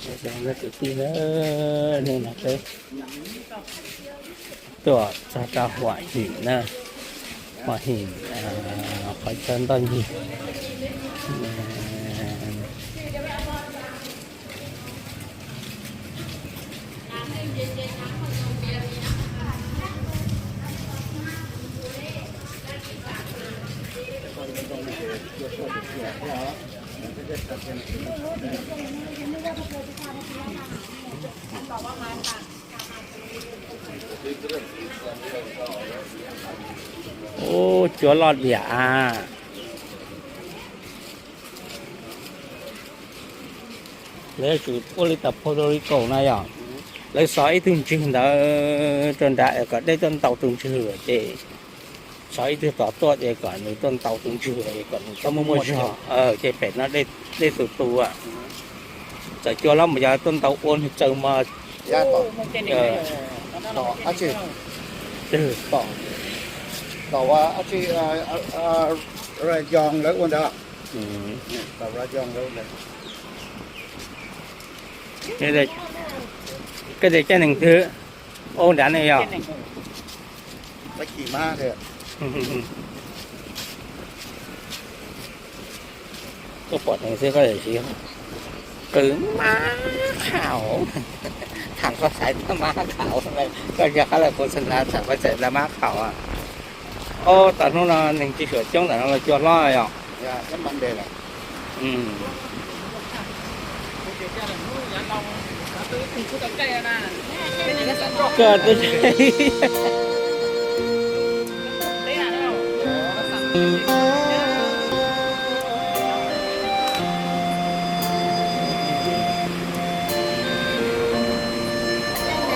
Cov kwv tij na, hnub no peb tuaj txog rau Huam Him na, Huam Him qhov chaw ntoj ncig. Ub, cua loj diam a. Lawv yuav tsum ua li tas Puerto Rico na yom, lawv xov ib tug ntswg ntawd rau nrad es kom dej tuaj ntaus tus ntswg ces xov ib tug tom tuaj ces kom nws tuaj ntaus tus ntswg es kom nws txhob muaj muaj zog, ces pem no dej tu tu. Txawm cua loj mus yog tuaj ntaus ua nws tsaws mas. Tom, tom, tom, tom Rayong lawv ua ntawd. Tom Rayong lawv ua ntawd. Koj tias caij nees twg? Ua nrad ne yog? Koj pom nees xwb koj yuav siv qw mab khaum. Tham koj xaiv mab khaum, koj yog qab lawv kuv xav tham koj xaiv mab khaum. Ob, tam hnub no neeg tsis suam coob ntawm no los cua hlob yom. Koj twb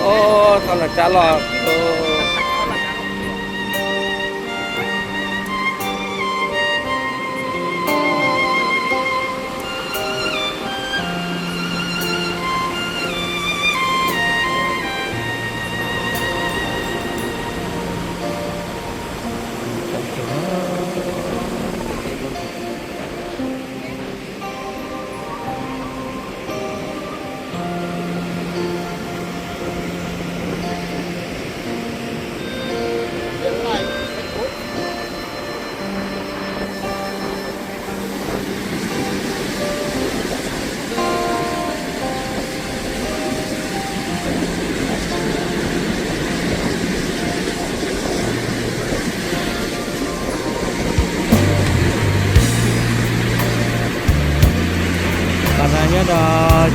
Ov, tau los tsab los. Qhov no nyob rau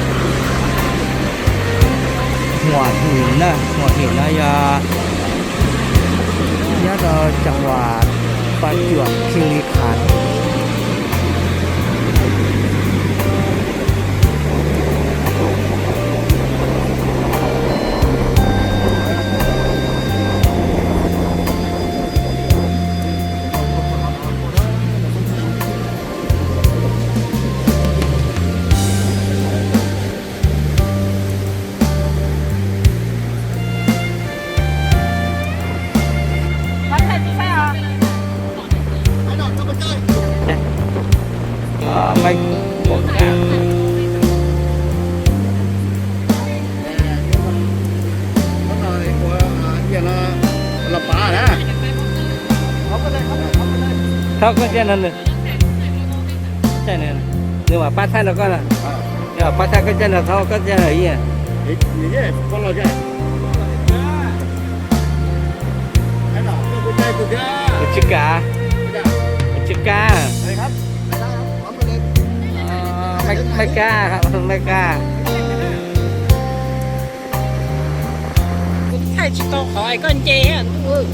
Huam Him na, Huam Him no yog nyob rau cov uas paj cuam Khij Li Khas. Thauj koj caij no, nws mam pab thaij rau koj na. Nws mam pab thaij koj caij no, thauj koj caij no ib yam. Kuv tsis kam, kuv tsis kam. Maj kab, maj kab. Kuv thaij tsis tau qhov koj nce ntuj.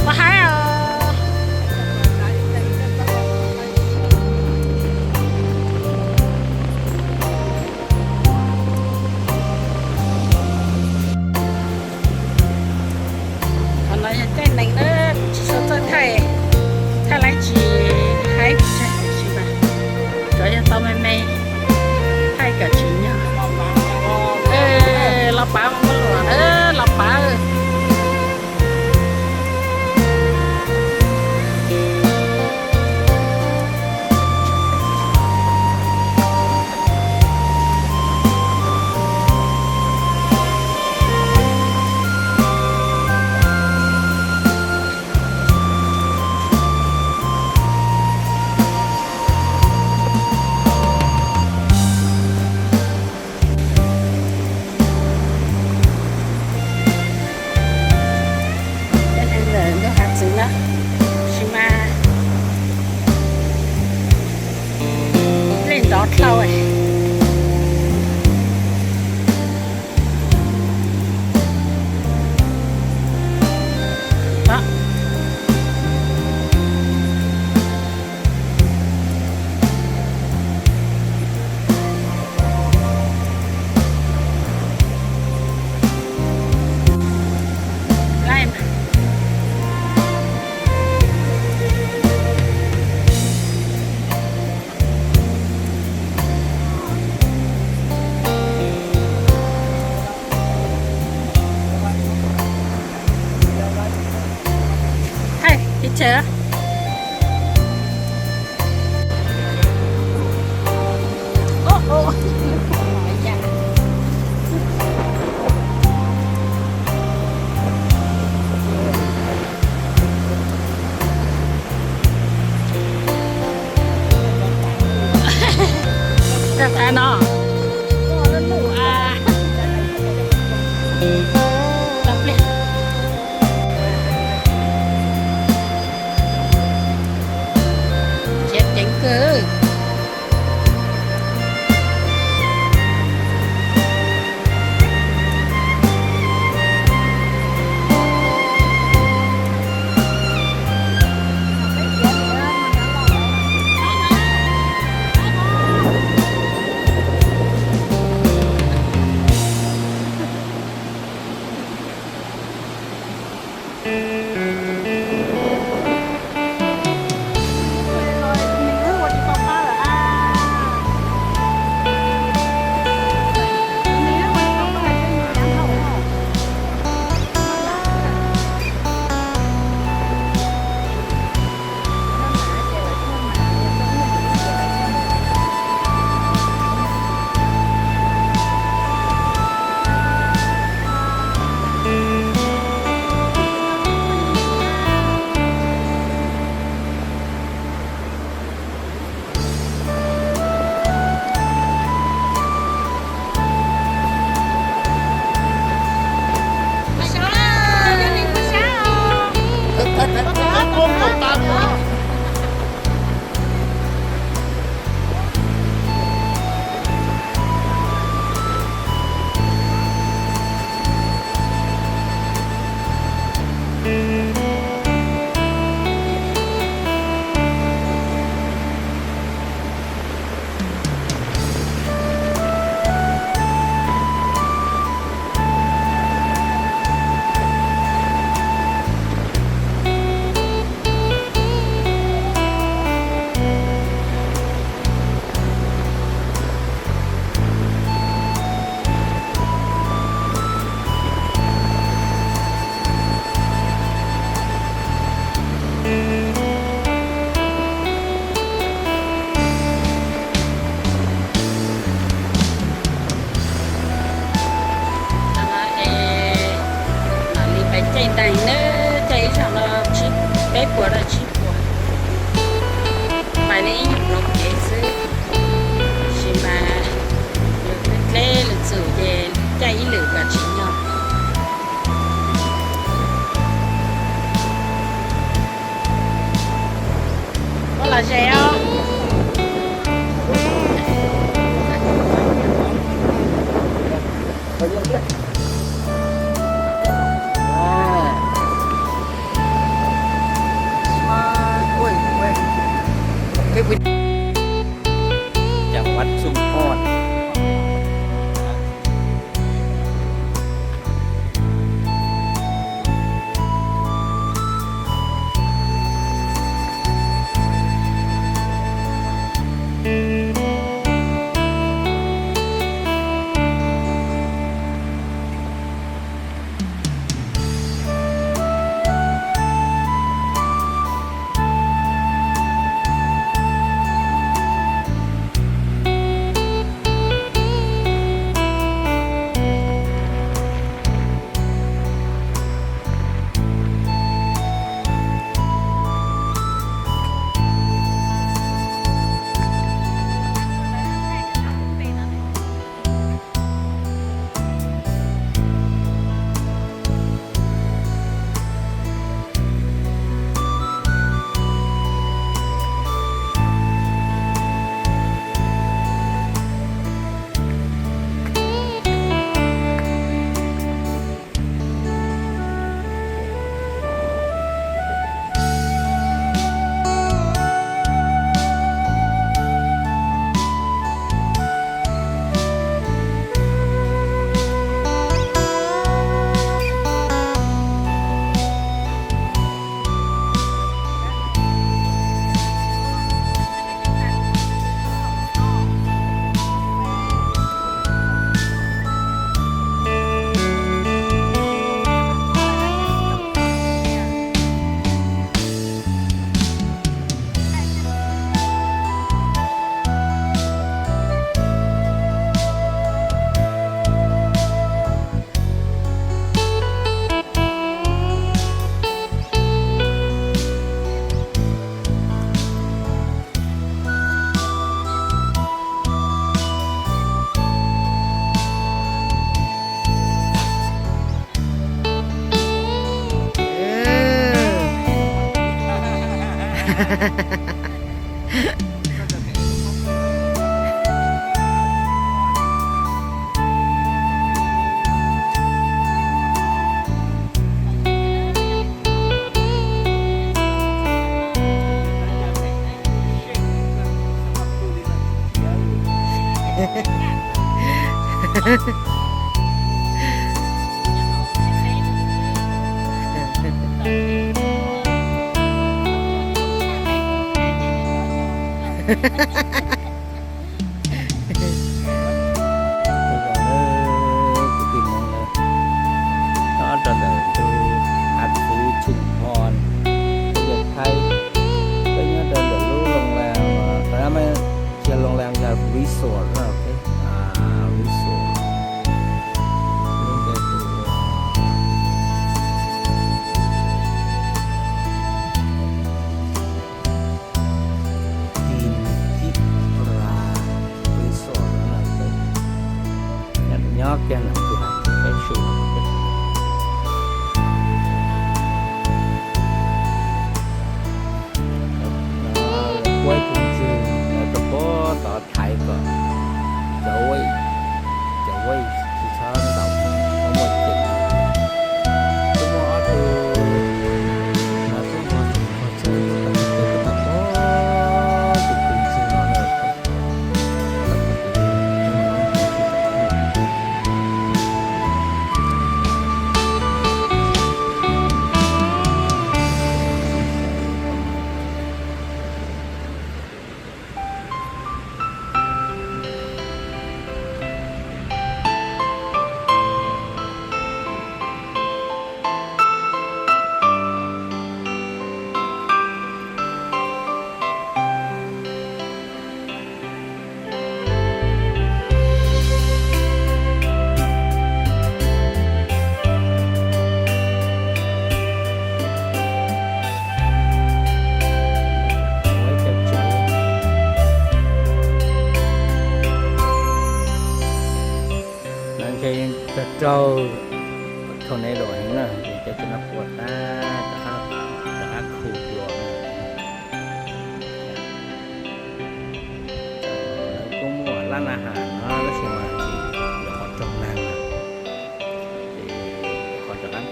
Pab haib os. Qhov no yog caij nees na, kuv tsis tshua txawj thaij, thaij lawv tsis haib tsis mas, tsuas yog tau me me, thaij kom tsim nyog. Los pav, los pav. Dlhau. Hi, teacher. Rau qab no. Tau pliag. Khiav ceev kawg. Mam li pais caij daim nawb, caij ib zaug no tsib, peb puas rau tsib puas. Pais li ib nyuag hluav kev xwb, tab sis mas yus twb dleb lwm txum ces caij ib lwm kom tsim nyog. Koj los ze os. Cam Vaj Xum Hoj. Kwv tij Hmoob na, nyob rau ntawm tus av txwv Chum Hon, yog Thaib, peb nyob rau ntawm lub Loo Lees, qhov no mas tsis yog Loo Lees, yog resort na, resort. Lub npe hu ua Kim Kib Ra Resort no na. Nyob kiag ntawm tus hav peb su no. Kuaj tus ntswg rau puag tod thaiv kom cov wave, cov wave tsis txhob ntaus, muaj muaj cem. Twb muaj ob tug, twb muaj ob tug qhov chaw tau tau tau tau tus tus ntswg no na. No ntshe raug raug tornado heev na, ces cov no puas tab rov qab khu dua na. Lawv kuj muaj lab na has no tab sis mas tsis yog qhov raug nag na, ces qhov rov qab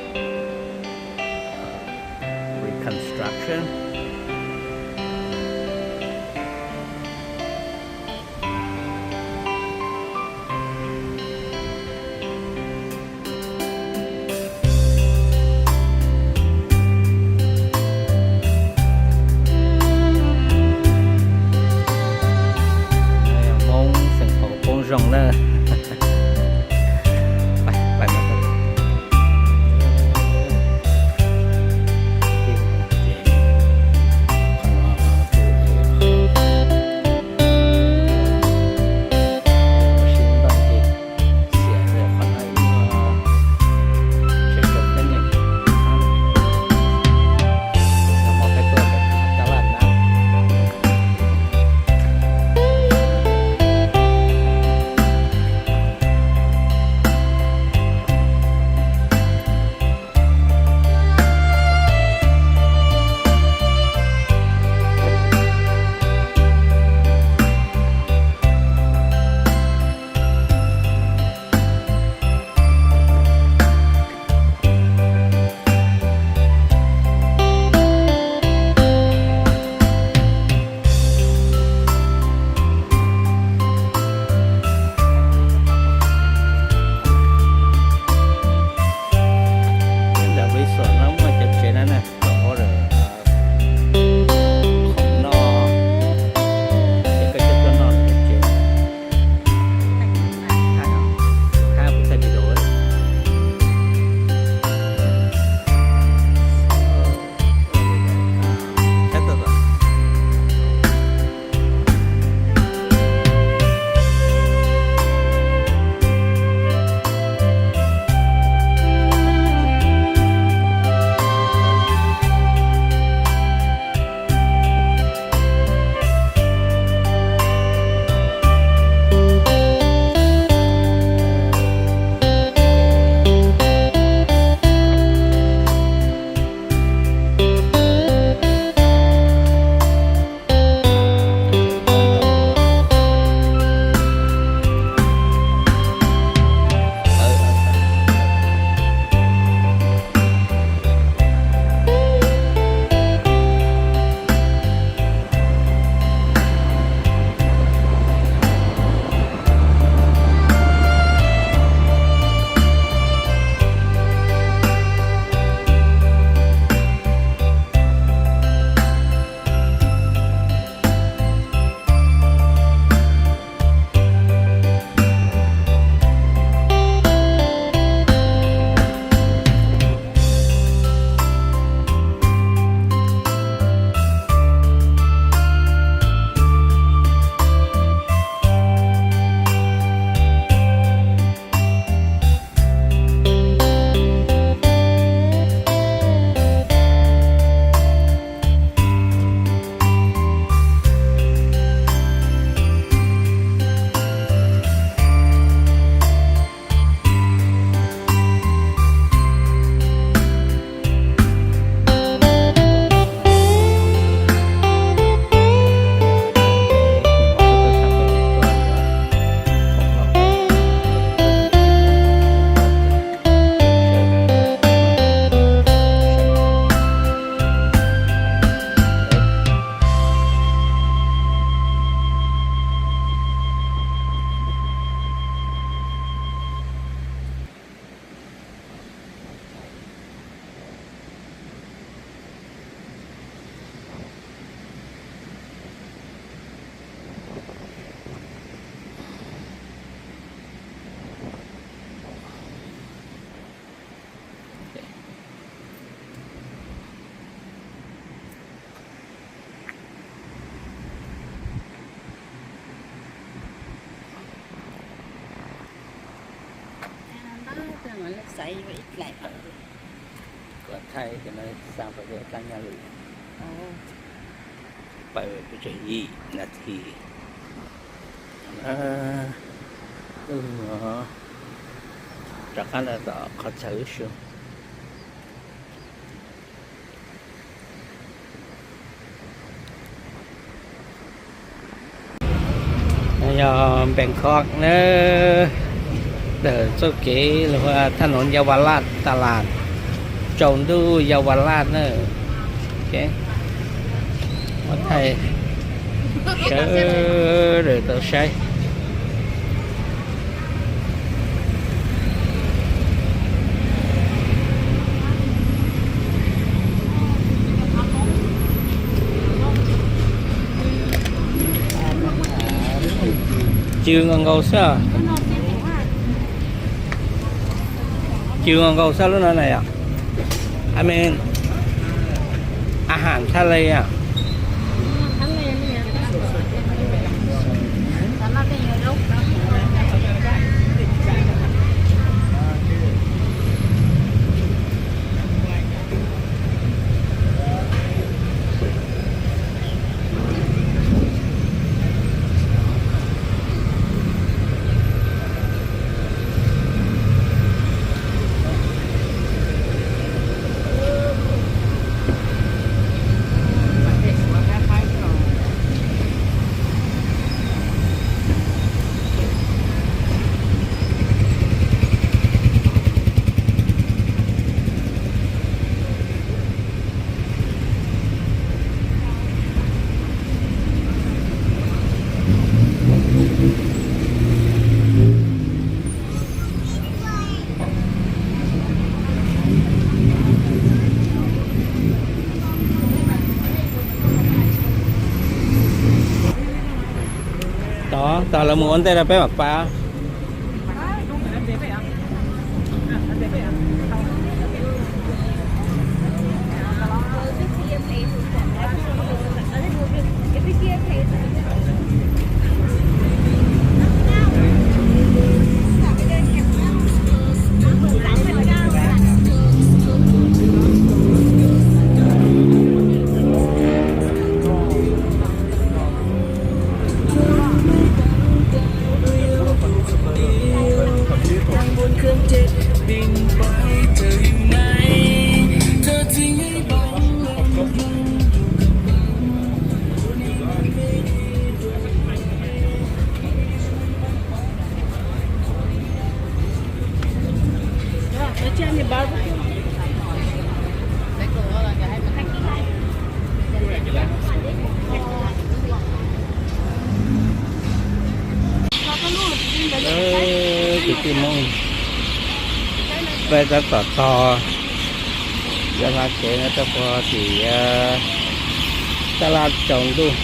reconstruction. Hmoob xeem qhov poob zoo na. Kom thaij cov no xa pais rau tag nyaj lawm. Pais pes tsawg yim nas this. Rov qab los tom qhov chaw lub su. Yog Bangkok na, ntawm txoj kev los thaj nov Yav Vas Laj, tas las tsaus ntuj Yav Vas Laj na. Muab thaij sawv daws tau saib. Cw nkaus nkaus xwb. Cw nkaus nkaus xwb lub no na yom. I mean, a has thaj le yom. Tod, tod lawv mus ua ntej rau peb mam pab. Kwv tij Hmoob, peb tab tom tos cov hla kev no rau puag tim taj laj tsaus ntuj.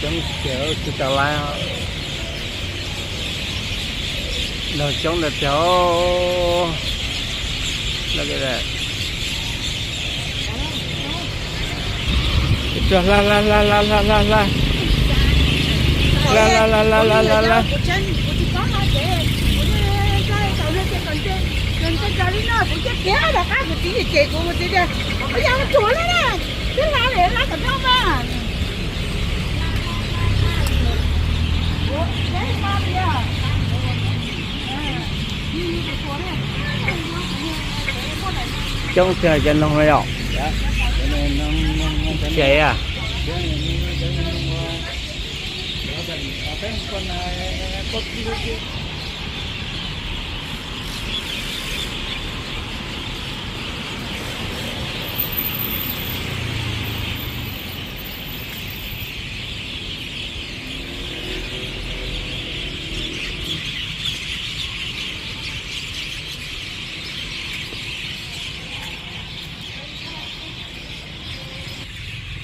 Coob tiag, tsis tau laiv. Nrog coob ntawd tiag. Hla hla hla hla hla hla hla hla. Hla hla hla hla hla hla hla. Coob tiag cov noog no yom. Tsev a.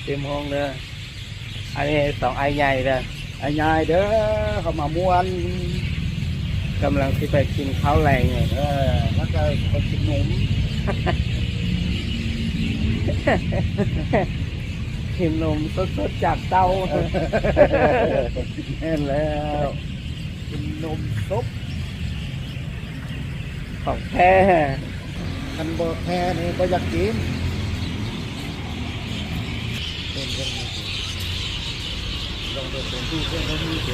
Tim hoo na,อันนี้สองไอ้ใหญ่เด้อ ไอ้ใหญ่เด้อ เขามาม่วน กำลังสิไปกินข้าวแลง เออ แล้วก็ไปกินนม กินนมสดๆจากเต้า แม่นแล้ว กินนมสด ของแท้ คันบ่แท้นี่บ่อยากกิน เป็นเรื่องนี้ ลองเดินเดินดูเพื่อนเขามีเจ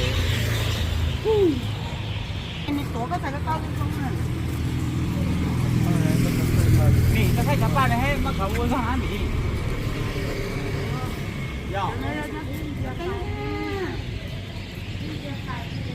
อันนี้ตัวก็ใส่กระเป๋าตรงๆน่ะ นี่ก็ใส่กระเป๋าเลยให้มาเขาวนทางนั้นอีก เดี๋ยวนะ เดี๋ยวนะ เดี๋ยวนะ เดี๋ยวนะ เดี๋ยวนะ